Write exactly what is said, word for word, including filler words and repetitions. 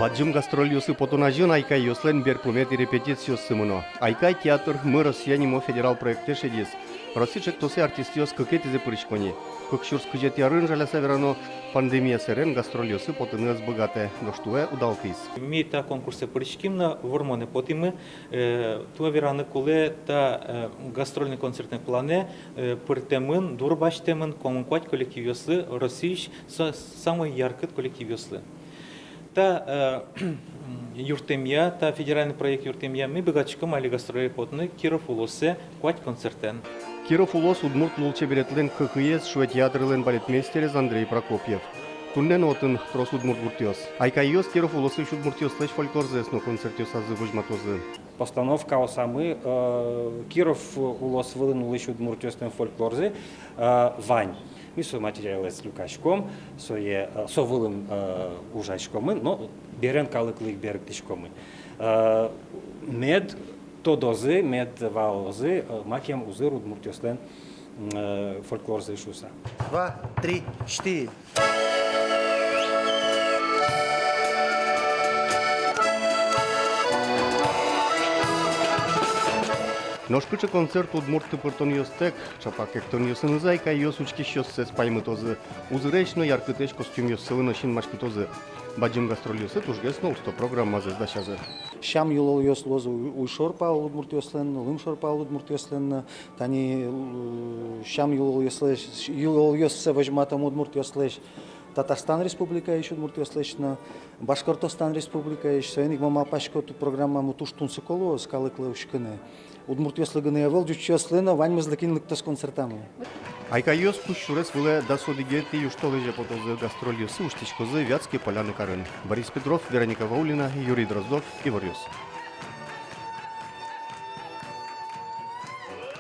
Бадӟым гастрольёсы потон азьын «Айкайёслэн» берпуметӥ репетициоссы мыно. «Айкай» театр «Мы — Россия» нимо федерал проектэ шедиз. Россиысь ӵектосэ артистъёс кыкетӥзэ пырисько ни. Кык сюрс кызетӥ арын, жаляса верано, пандемия сэрен гастрольёсы потыны ӧз быгатэ, нош туэ удалтӥз. Ми та конкурсэ пыриським но вормонэ потӥмы. Э, туэ вераны кулэ, та, э, гастрольный концертной планэ, э, пыртэмын, дурбасьтэмын куамын куать коллективъёслы, Россиысь са-, самой яркыт коллективъёслы. Та, э, юрттэмъя, та федеральный проект юрттэмъя ми быгатӥськом али гастроле потыны Киров улосэ куать концертэн. Киров улос удмурт лулчеберетлэн кыкыез, шуэ театрлэн балетмейстерез Андрей Прокопьев. Туннэ но отын трос удмурт гуртъёс. «Айкайёс» Киров улосысь удмуртъёслэсь фольклорзэс но концертъёсазы возьматозы. Постановкаосамы, э, Киров улос вылын улӥсь удмуртъёслэн фольклорзы, э, вань. Ми со материалэз люкаськом, сое, э, со вылын, э, ужаськомы, но берен калыклы ик берыктӥськомы. Э, мед тодозы, мед валозы, э, макем узыр удмуртъёслэн, э, фольклорзы шуыса. Два, три, четыре. Нош кыӵе концерт удмурт тыпыртонъёстэк, ӵапак эктонъёсынызы «Айкайёс» учкисьёссэс паймытозы, узыресь но яркытэсь костюмъёссылы но синмаськытозы. Бадӟым гастрольёсы тужгес но усто программазэс дасязы. Сям-йылолъёс луозы уй-, уйшор пал удмуртъёслэн, лымшор пал удмуртъёслэн, тани, э, сям-йылолъёслэсь, йылолъёссэ возьматом удмуртъёслэсь, Татарстан Республикаысь удмуртъёслэсь но, Башкортостан Республикаысь. Соин ик мон малпасько, ту программамы туж тунсыко луоз калыклы учкыны. Удмуртъёслы гинэ ӧвӧл, ӟучъёслы но, ваньмызлы, кин лыктоз концертамы. «Айкайёс» кузь сюрес вылэ дас одӥгетӥ южтолэзе потозы. Гастрольёсы усьтӥськозы Вятские Поляны карын. Борис Петров, Вероника Ваулина, Юрий Дроздов, «Иворъёс».